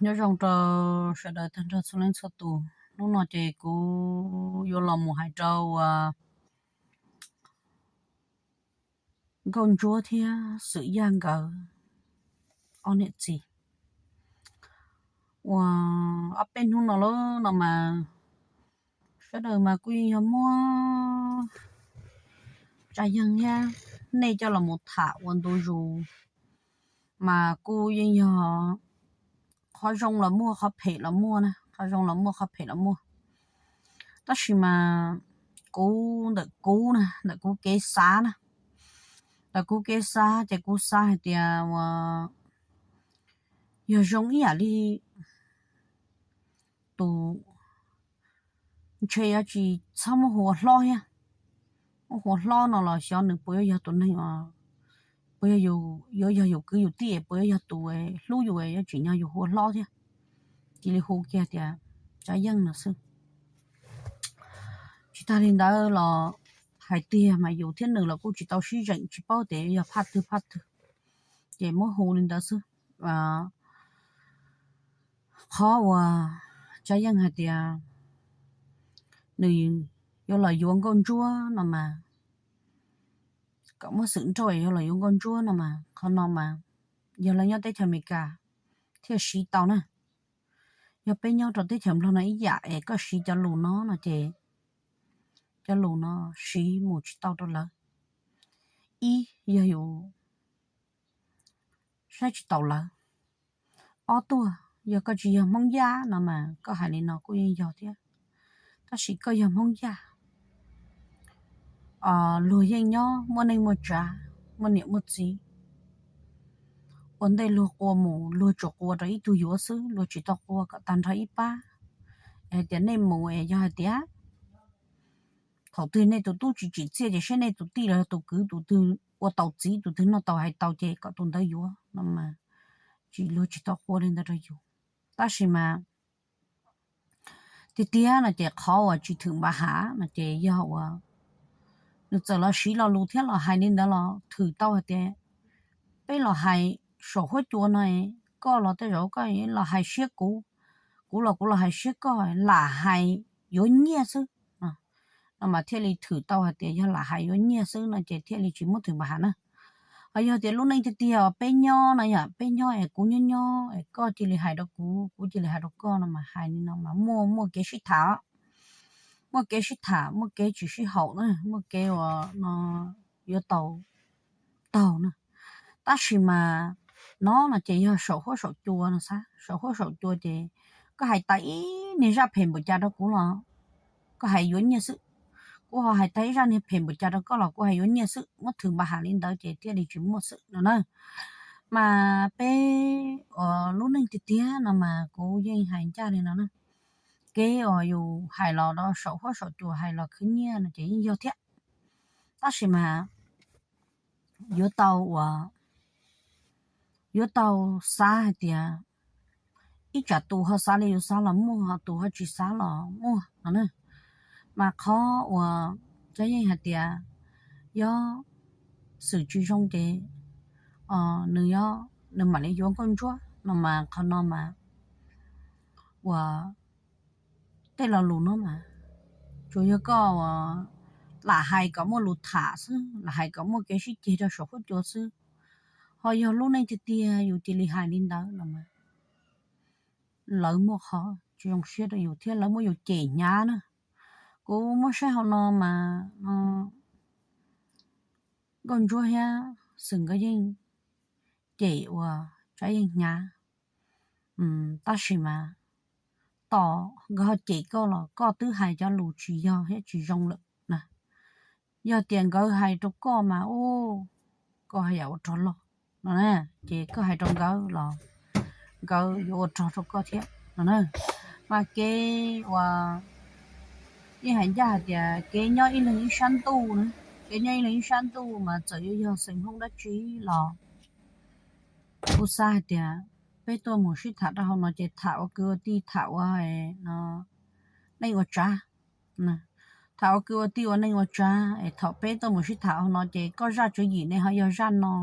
Nyob zoo rau sawv daws tag nrho txhua leej txhua tus. Hnub no ces kuv yuav los mus hais rau Nkauj Ntsuab thiab Xwm Yaj nkawd ob niam txiv uas ob peb hnub no lawm no mas sawv daws mas kuj yeej yog muab Tsav Yeeg thiab nej coj los mus tham ua ntu zus, mas kuj yeej yog qhov zoo los muaj, qhov phem los muaj na, qhov zoo los muaj, qhov phem los muaj. Tab sis mas kuv ntawm kuv na, ntawm kuv kev xav na, ntawm kuv kev xav ces kuv xav hais tias uas yog zoo ib yam li tus ntshe yuav tsis txhob muab hu ua hlob thiab. Muab hu ua hlob no los xyov nws puas yuav yog tus neeg, puas yuav yog yus kwv yus tij, puas yuav yog tus hlub yus, yuav tsim nyog yus hu ua hlob thiab. Cia li hu kiag tias Tsav Yeej no xwb. Tsis tag li ntawd los hais tiag mas yus thiab nws los kuj tsis tau sib zeem, tsis paub tias yog phaj twg phaj twg, ces muab hu li ntawd xwb. Qhov uas Tsav Yeej hais tias nws yuav los yuav Nkauj Ntsuab no mas, kom muab Xwm Yaj yuav los yuav Nkauj Ntsuab no mas, qhov no mas yog lawv nyob teb chaws Amelikas thiaj siv tau na. Yog peb nyob rau teb chaws Nplog no ib yam es koj siv cov lus no no ces cov lus no siv mus tsis tau rau lawv. Ib yog yus saib tsis taus lawv. Ob tuaj, yog koj tsis yog Hmoob Yaj no mas koj hais li no kuj yeej yog thiab. Tab sis koj yog Hmoob Yaj, luag yeej nyob muaj neej muaj tsav, muaj niam muaj txiv. Ua ntej luag qua mus luag tsuas qua rau ib tug yuav xwb, luag tsis tau qua kom tag nrho ib pab. Es hais tias nej mus es yog hais tias thaum twg nej tus tub tsis tsim txiaj ces seb nej tus tij los tus kwv tus twg ua tau txiv, tus twg noj tau hais tau ces kom tus ntawd yuav no mas, tsis, luag tsis tau qua li ntawd rau yus. Tab sis mas tiag tiag no ces qhov uas tsis thwm npa hav no ces yog uas nws txawm los siv lo lus thiab los hais li ntawd los thwm tau hais tias peb los hais saum huab cua no, koj los tej zaum koj los hais siab kuv, kuv los kuv los hais siab koj, lam hais yuav nyiaj xwb no mas thiaj li thwm tau hais tias yog lam hais yuav nyiaj xwb no ces thiaj li tsis muab thwm npa hav na. Ho yog tias lub neej tiag tiag peb nyob no yom, peb nyob es kuv nyob nyob es koj cia li hais rau kuv, kuv cia li hais rau koj no mas hais li no mas muaj, muaj kev sib tham, muaj kev sib tham, muaj kev tsis sib haum na, muaj kev uas no yuav tau taug na. Tab sis mas no no ces yog saum huab saum cua no xav, saum huab saum cua ces koj hais tas ib niag zaj phem npaum cas rau kuv los koj hais yuav nyiaj xwb. Kuv ho hais tas ib zaj niag phem npaum cas rau koj los kuv hais yuav nyiaj xwb. Muab thwm npa hav li ntawd ces thiaj li tsis muaj xwb no na. Mas peb uas lub neej tiag tiag no mas kuv yeej hais ncaj li no na. Kev uas yus hais los rau saum huab saum cua hais los khwv nyiaj no ces yeej yog thiab. Tab sis mas yuav tau uas, yuav tau xav hais tias ib tsam tus ho xav li yus xav los muaj, ho tus ho tsis xav los muaj no na. Mas qhov uas Tsav Yeej hais tias yog Xwm tsis zoo ces nws, nws mam li yuav Nkauj Ntsuab no mas qhov no mas uas tej lo lus no mas tsuas yog koj lam hais kom muaj lus tham xwb, lam hais kom muaj kev sib ceg rau saum huab cua xwb. Ho yog lub neej tiag tiag yus cia li hais li ntawd los mas lawv muaj qhov tsis zoo siab rau yus thiab lawv muab yus cem hnyav na. Kuv muab saib hauv no mas Nkauj Ntsuab thiab Xwm nkawd yeej cem uas Tsav Yeej hnyav. Tab sis mas tos nkawd ho cem koj los koj twb hais cov lus tsis yog thiab tsis zoo lawm na. Yog tias nkawd hais rau koj mas u, koj haj yam ua rog loj no na, ces koj hais rau nkawd los nkawd yuav ua rog rau koj thiab no na. Mas kev uas yeej hais ncaj hais tias kev nyob ib leeg ib sab ntuj na, kev nyob ib leeg ib sab ntuj mas txawm yuav yog xeem Hmoob dab tsi los kuv xav hais tias peb tuaj mus sib tham rau hauv no ces tham ua kwv ua tij, tham ua neej ua tsav. Tham ua kwv ua tij ua neej ua tsav es thaum peb tuaj mus sib tham hauv no ces koj zaj tswv yim ne ho yog zaj no,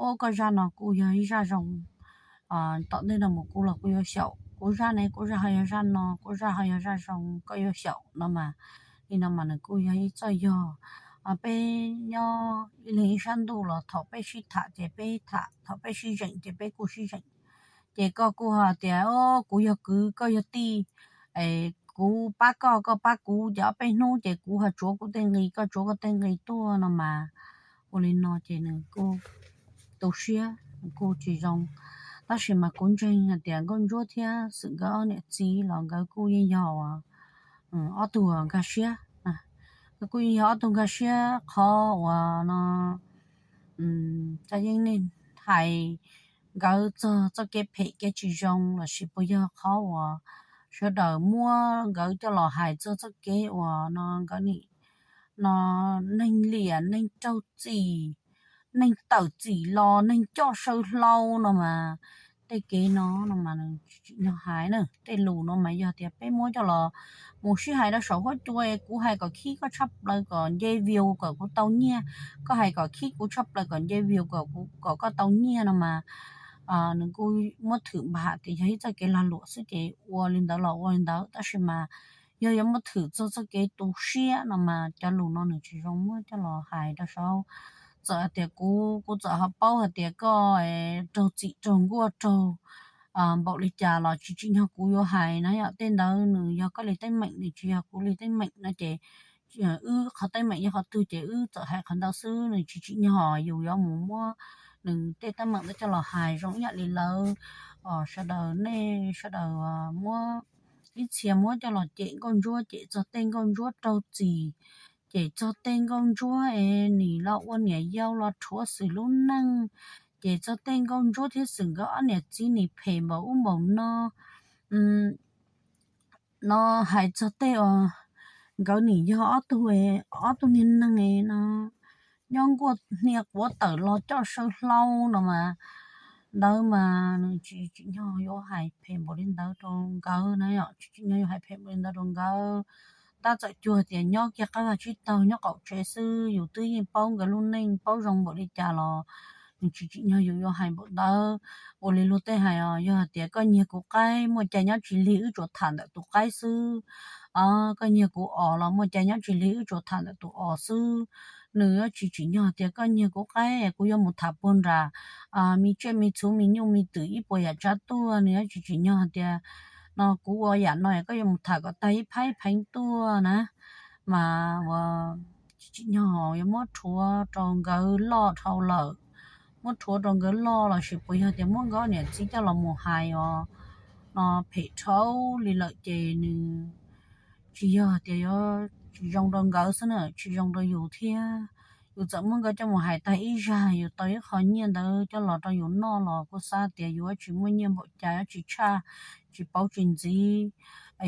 o koj zaj no kuj yog ib zaj zoo, Tom ntej no mus kuv los kuv yuav xyaum kuv zaj ne, kuv zaj ho yog zaj no, kuv zaj ho yog zaj zoo, koj yuav xyaum no mas. Li no mas nws kuj yog ib txoj yog. Peb nyob ib leeg ib sab ntuj los thaum peb sib tham ces peb tham, thaum peb sib zeem ces peb kuj sib zeem. Ces koj kuj ho tias, o, kuv yog kwv, koj yog tij, kuv pab koj, koj pab kuv, ces ob peb hnub ces kuv ho tsuav kuv tej nqi, koj tsuav koj tej nqi tuaj no mas. Ua li no ces nws kuj tu siab, nws kuj tsis zoo. Tab sis mas kuv ntseeg hais tias Nkauj Ntsuab thiab Xwm nkawd ob niam txiv los nkawd kuj yeej yog ob tug nkag siab. Nkawd kuj yeej yog ob tug nkag siab qhov uas no, Tsa Yeej nej hais nkawd txog txoj kev phem kev tsis zoo lossis puas yog qhov uas sawv daws muab nkawd coj los hais txog txoj kev uas no nkawd nim no neeg liam, neeg raug txim, neeg tawm txim los neeg coj saw hlau no mas tej kev no no mas nws tsis tsim nyog hais na. Tej lus no mas yog tias peb muab coj los mus sib hais rau saum huab cua, kuv hais kom khib koj tshaj plaws kom nce view kom kuv tau nyiaj, koj hais kom khib kuv tshaj plaws kom nce view kom koj tau nyiaj no mas nws kuj muab thwm npam tias yog ib txoj kev lag luam xwb ces ua li ntawd los ua li ntawd. Tab sis mas yog yuav muab thwm txog txoj kev tu siab no mas cov lus no nws tsis zoo muab coj los hais rau saud. Txawm hais tias kuv, kuv txawm ho paub hais tias koj raug txim raug nkuaj raug npaum li cas los tsis tsim nyog kuv yuav hais na. Yog tej ntawd nws yog koj li teeb meem, nws tsis yog kuv li teeb meem no ces wb qhov teeb meem yog qhov twg ces wb txawm hais qhov ntawd xwb, nws tsis tsim nyog yus yuav mus muab nws tej teeb meem ntawd coj los hais zoo ib yam li lawv sawv daws, nej sawv daws muab ib txhia muab coj los cem Nkauj Ntsuab, cem txog tej Nkauj Ntsuab raug txim, cem txog tej Nkauj Ntsuab es nim los ua niam yau los rhuav Xwm lub neej, cem txog tej Nkauj Ntsuab thiab Xwm nkawd ob niam txiv nim phem npaum ub npaum no no hais txog tej uas nkawd nim yog ob tug, ob tug niag neeg no nyob nkuaj hnia quav tawm los coj saw hlau no mas, ntawd mas nws tsis tsim nyog yuav hais phem npaum li ntawd rau nkawd na, tsis tsim nyog yuav hais phem npaum li ntawd rau nkawd. Tab txawm cuag tias nyob kiag qab vaj tsib taug nyob qaum tsev xwb, yus twb yeej paub nkawd lub neej paub zoo npaum li cas los nws tsis tsim nyog yus yuav hais npaum ntawd. Ua li luag tej hais os, yog hais tias koj nyiag kuv qaib muaj cai nyob tsis lig wb tsuas tham ntawm tus qaib xwb, koj nyiag kuv os los muaj cai nyob tsis lig wb tsuas tham ntawm tus os xwb. Nws yuav tsis tsim nyog tias koj nyiag kuv qaib kuv yuav mus tham puag nram me tsiaj me txhu me nyuj me twm ib puas yam tsav tuaj, nws yuav tsis tsim nyog hais tias no kuv ua yam no koj yuav mus tham kom tag ib phab ib pheev tuaj na. Mas ua tsis tsim nyog yuav muab rhuav rau nkawd loj dhau lawm, muab rhuav rau nkawd loj lossis puas yog tias muab nkawd niam txiv coj los mus hais os no phem dhau li lawm ces nws tsis yog tias yuav tsis zoo rau nkawd xwb na, tsis zoo rau yus thiab. Yus txawm muab nkawd coj mus hais tag ib zag, yus tau ib qho nyiaj ntawd coj los rau yus noj los kuj xav tias yus yuav tsis muaj nyiaj npaum cas, yuav tsis tshaj, tsis pauv tsis ntxiv,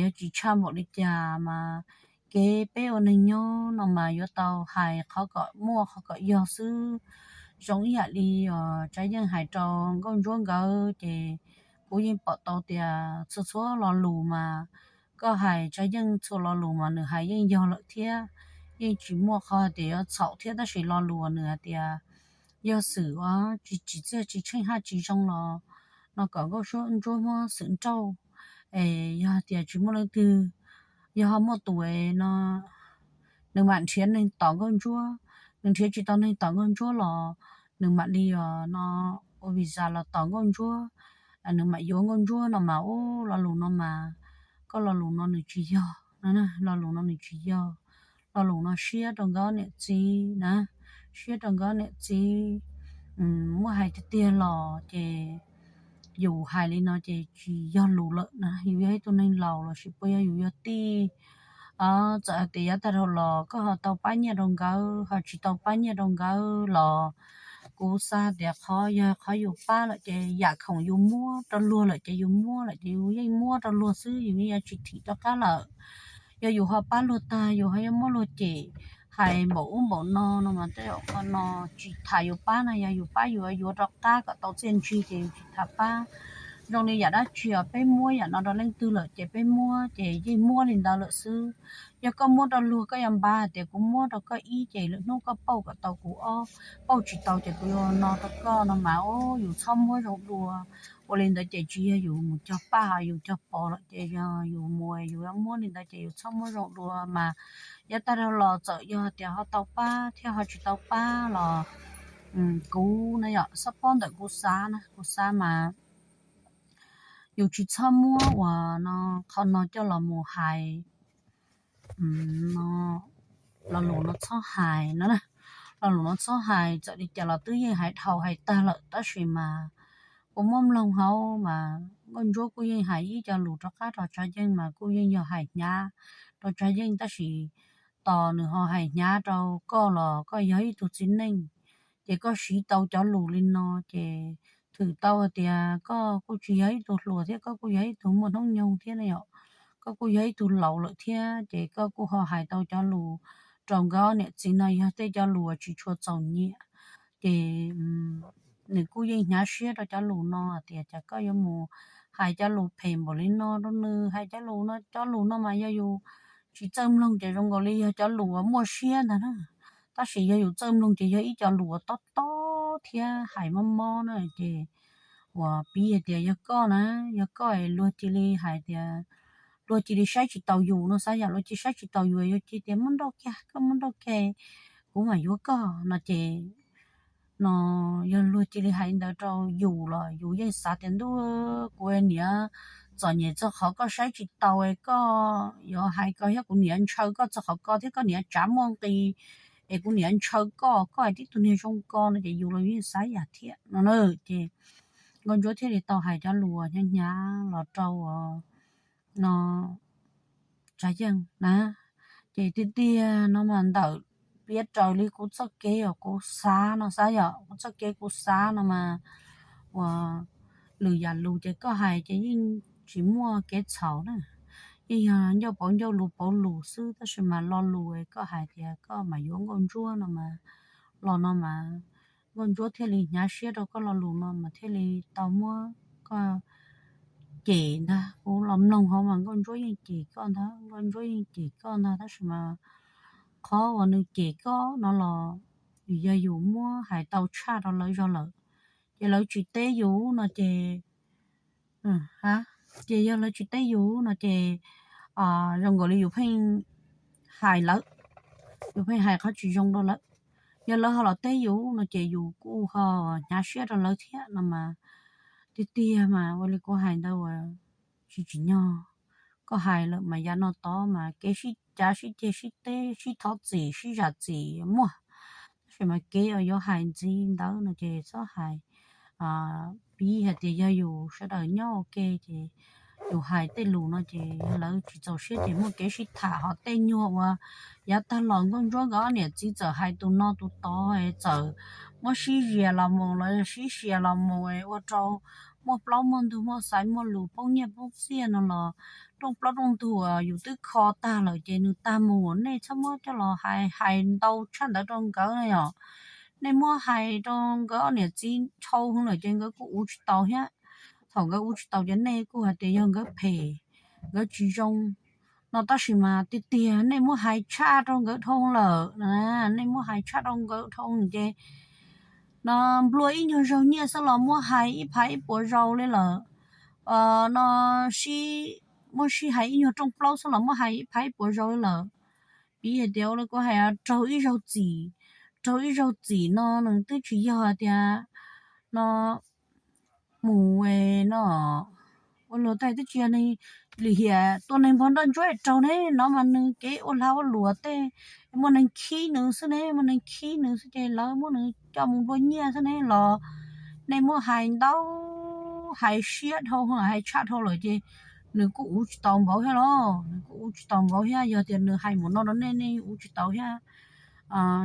yuav tsis tshaj npaum li cas mas kev peb ua neeg nyob no mas yuav tau hais qhov kom muaj qhov kom yog xwb. Zoo ib yam li Tsav Yeej hais rau Nkauj Ntsuab nkawd ces kuv yeej pom tau tias txhua txhua lo lus mas koj hais Tsav Yeej txhua lo lus mas nws hais yeej yog lawm thiab, yeej tsis muaj qhov hais tias yuav txhaum thiab. Tab sis lo lus uas nws hais tias yog Xwm uas tsis tsim txiaj tsis tsheej haj tsis zoo los no kom Nkauj Ntsuab muab Xwm nrauj, es yog hais tias tsis muaj leej twg, yog ho muaj tus es no nws mam nrhiav neeg tom Nkauj Ntsuab, nws nrhiav tsis tau neeg tom Nkauj Ntsuab los nws mam li os no ua visa los tom Nkauj Ntsuab, nws mam yuav Nkauj Ntsuab no mas ub lo lus no mas, koj lo lus no nws tsis yog, lo lus no nws tsis yog. Lo lus no siab rau nkawd niam txiv na, siab rau nkawd niam txiv. Muab hais tiag tiag los ces yus hais li no ces tsis yog lus lawm na. Yus yog ib tug neeg laus lossis puas yog yus yog tij, txawm hais tias yav tag dhau los koj ho tau pab nyiaj rau nkawd ho tsis tau pab nyiaj rau nkawd los kuv xav tias qhov yog qhov yus pab lawm ces yam khoom yus muab rau luag lawm ces yus muab lawm ces yus yeej muab rau luag xwb, yus yeej yuav tsis thim rov qab lawm. Yog yus ho pab luag tag yus ho yuav muab luag cem hais npaum ub npaum no no mas tej zaum qhov no tsis tham yus pab no, yog yus pab yus yuav rov qab kom tau txiaj ntsig ces yus tsis tham pab. zoo li yam dab tsi os, peb muab yam no rau leej twg lawm ces peb muab ces yeej muab li ntawd lawm xwb. Yog koj muab rau luag koj yuav npaj hais tias kuv muab rau koj ib ces lwm hnub koj pauj kom tau kuv ob, pauj tsis tau ces kuv yuav no rau koj no mas, o, yus txhob muab zoo dua. Ua li ntawd ces tsis yog yus mus cog paj, yus cog pos lawm ces yog yus mus yus muab li ntawd ces yus txhob muab zoo dua mas. Yav tag los txawm yog tias ho tau pab thiab ho tsis tau pab los kuv na yom, xab pob ntawm kuv xav na, kuv xav mas yus tsis txhob muab uas no, qhov no coj los mus hais, no, lo lus no txhob hais no, lo lus no txhob hais, txawm li cas los twb yeej hais dhau hais tag lawm tab sis mas kuv muab mloog hauv mas Nkauj Ntsuab kuj yeej hais ib co lus rov qab rau Tsav Yeej mas kuj yeej yog hais hnyav rau Tsav Yeej tab sis tos nws ho hais hnyav rau koj los koj yog ib tug txiv neej ces koj siv tau cov lus li no ces thwm tau hais tias koj kuj tsis yog ib tug hluas thiab koj kuj yog ib tug muaj hnub nyoog thiab na yom, koj kuj yog ib tug laus lawm thiab ces koj kuj ho hais tau cov lus rau nkawd ob niam txiv no yog tej cov lus uas tsis tshua txaus nyiam ces nws kuj yeej hnyav siab rau cov lus no tias cas koj yuav mus hais cov lus phem npaum li no rau nws, hais cov lus no, cov lus no mas yog yus tsis txawj mloog ces zoo nkaus li yog cov lus uas muaj siab ntag na, tab sis yog yus txawj mloog ces yog ib co lus uas tob tob thiab hais mob mob na ces uas piv hais tias yog koj na, yog koj es luag cia li hais tias, luag cia li saib tsis taus yus no xav yam luag cia li saib tsis taus yus, yus cia tias muab nrauj kiag, koj muab nrauj kiag, kuv mam yuav koj no ces no yog luag cia li hais ntawd rau yus los yus yeej xav tias ntuj, kuv niam, txom nyem txog qhov koj saib tsis taus es koj yuav hais ko, yog kuv niam ntshaw koj txog qhov ko thiab koj niam tsav muaj nqis es kuv niam ntshaw koj, koj hais tib tug niag zoo ko no ces yus los yeej xav yam thiab no na ces Nkauj Ntsuab thiaj li tau hais cov lus hnyav hnyav los rau no Tsav Yeej na. Ces tiag tiag no mas ntawm piav raws li kuv txoj kev uas kuv xav no xav yom, kuv txoj kev kuv xav no mas uas lwm yam lus ces koj hais ces yeej tsis muaj kev txhaum na, yeej yog ncauj pauv ncauj lus pauv lus xwb tab sis mas lo lus koj hais tias koj mam yuav Nkauj Ntsuab no mas, los no mas Nkauj Ntsuab thiaj li hnyav siab rau koj lo lus no mas thiaj li tau muab koj cem ntag. Kuv los mloog hauv mas Nkauj Ntsuab yeej cem koj ntag, Nkauj Ntsuab yeej cem koj ntag tab sis mas qhov uas nws cem koj no los yog yus muab hais tau tshaj rau lawv zog lawm ces lawv tsis teb yus no ces, ces yog lawv tsis teb yus no ces zoo nkaus li yus pheej hais lawv, yus pheej hais qhov tsis zoo rau lawv. Yog lawv ho los teb yus no ces yus kuj ho hnyav siab rau lawv thiab no mas. Tiag tiag mas ua li kuv hais ntawd uas tsis tsim nyog, koj hais lawm mas yav no tod mas kev sib cav sib ceg sib teb sib thov txim sib zam txim muaj, tab sis mas kev uas yuav hais ntxiv ntawd no ces txhob hais. Piv hais tias yog yus sawv daws nyob ua ke ces yus hais tej lus no ces yog lawv tsis txaus siab ces muaj kev sib tham, ho tej nyuag uas yav tag los Nkauj Ntsuab nkawd ob niam txiv txawm hais tus no tus tod, txawm muab sib zias los mus los sib zias los mus ua rau muaj plaub muaj ntug muaj xaiv muaj lus poob nyiaj poob txiaj no los rooj plaub rooj ntug uas yus twb kho tag lawm ces nws tag mus, nej txhob muab coj los hais hais ntau tshaj ntawd rau nkawd na yom. Nej muab hais rau nkawd ob niam txiv dhau heev lawm ces nkawd kuj uv tsis tau thiab. Thaum nkawd uv tsis tau ces nej kuj hais tias yog nkawd phem, nkawd tsis zoo no tab sis mas tiag tiag nej muab hais tshaj rau nkawd dhau lawm, nej muab hais tshaj rau nkawd dhau ces no nplua ib nyuag zaug nyiaj xwb los muab hais ib phav ib puas zaus li lawm. No sib, muab sib hais ib nyuag rooj plaub xwb los muab hais ib phav ib puas zaus li lawm. Piv hais tias ua li kuv hais, raug ib zaug txim, raug ib zaug txim no nws twb tsis yog hais tias no mus no ua luag tej twb tsis yog neeg lim hiam tua neeg npog nroj ntsuab raug ne no mas nws kev ua lag ua luam tej muaj neeg khib nws xwb ne, muaj neeg khib nws xwb ces lawv muab nws coj mus nplua nyiaj xwb ne los nej muab hais ntau, hais siab dhau, hais tshaj dhau lawm ces nws kuj uv tsis tau npaum thiab los, nws kuj uv tsis tau npaum thiab. Yog tias nws hais mus no rau nej, nej uv tsis tau thiab.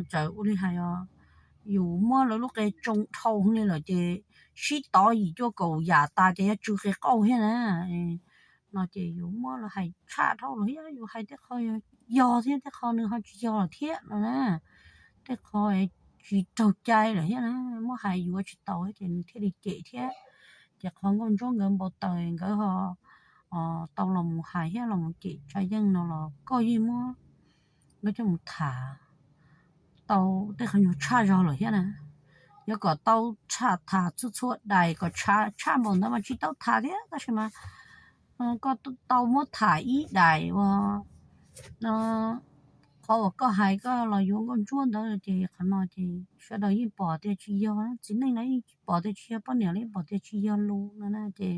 Txawm ua li hais os, yus muab lawv lub qe tsoo dhau li lawm ces sib tov yim cuaj kaum yam tas ces yuav tsw qe qauj thiab na. No ces yus muab lawv hais tshaj dhau lawm thiab, yus hais tej qho yog thiab tej qho nws ho tsis yog lawm thiab no na. Tej qho tsis raug cai lawm thiab na, muab hais yuav tsis tau ces nws thiaj li cem thiab. Ces qhov Nkauj Ntsuab nkawd npau taws nkawd ho tau los mus hais thiab los mus cem tsa yeej no los koj yeej muab nkawd coj mus tham tau tej qhov nyuag tshaj zog lawm thiab na. Yog kom tau tshaj tham txhua txhua daim kom tshaj npaum ntawd mas tsis tau tham thiab, tab sis mas koj tau muab tham ib daim uas no, qhov uas koj hais koj los yuav Nkauj Ntsuab ntawd ces qhov no ces sawv daws yeej pom tias tsis yog, txiv neej los yeej pom tias tsis yog, poj niam los yeej pom tias tsis yog lus no na. Ces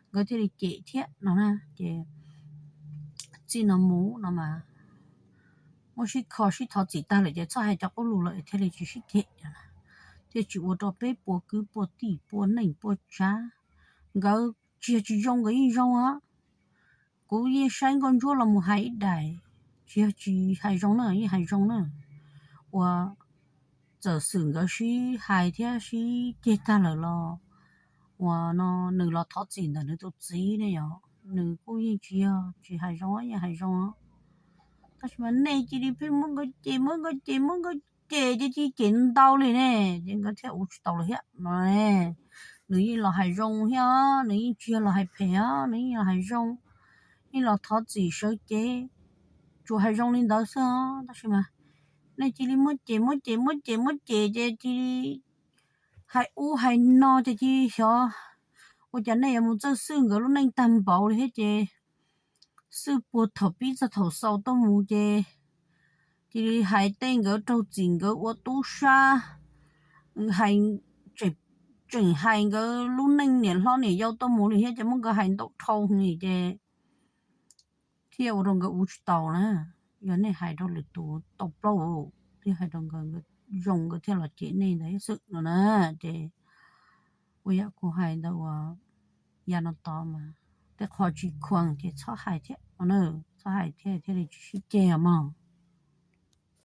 nkawd thiaj li cem thiab no na. Ces txij no mus no mas muab sib kho sib thov txim tag lawm ces txhob hais cov qub lus lawm thiaj li tsis sib cem, thiaj tsis ua rau peb puas kwv puas tij puas neej puas tsav. Nkawd tsis yog tsis zoo, nkawd yeej zoo os. Kuv yeej saib Nkauj Ntsuab los mus hais ib daim, tsis yog tsis hais zoo na, yeej hais zoo na. Uas txawm xwm nkawd sib hais thiab sib ceg tag lawm los uas no nws los thov txim ntawm nws tus txiv ne yom, nws kuj yeej tsis yog tsis hais zoo, yeej hais zoo. Tab sis mas nej cia li pheej muab nkawd cem, muab nkawd cem, muab nkawd cem ces cia li cem ntau li ne, ces nkawd thiaj ua tsis tau lawm thiab no. Nws yeej los hais zoo thiab, nws yeej tsis yog los hais phem os, nws yeej los hais zoo, yeej los thov txim sawv cev, tsuas hais zoo li ntawd xwb os. Tab sis mas nej cia li muab cem, muab cem, muab cem, muab cem ces cia li hais ub hais no ces cia li xyov ua cas nej yuav mus txawj xwj nkawd lub neej tag npaum li thiab ces xwj puag thaum pib txog thaum xaus tuaj mus ces cia li hais tej nkawd raug txim nkawd ua tub sab, hais, tseem hais nkawd lub neej niam hlob niam yau tuaj mus li thiab ces muab nkawd hais ntau dhau li ces thiaj ua rau nkawd ua tsis tau na. Yog nej hais rau lwm tus tau plaub, thiaj hais rau nkawd, nkawd zoo nkawd thiaj los cem nej ntawd xwb no na. Ces ua yam kuv hais ntawd uas yav no tod mas tej qho tsis khuam ces txhob hais thiab no na, txhob hais thiab thiaj li tsis sib ceg os mog.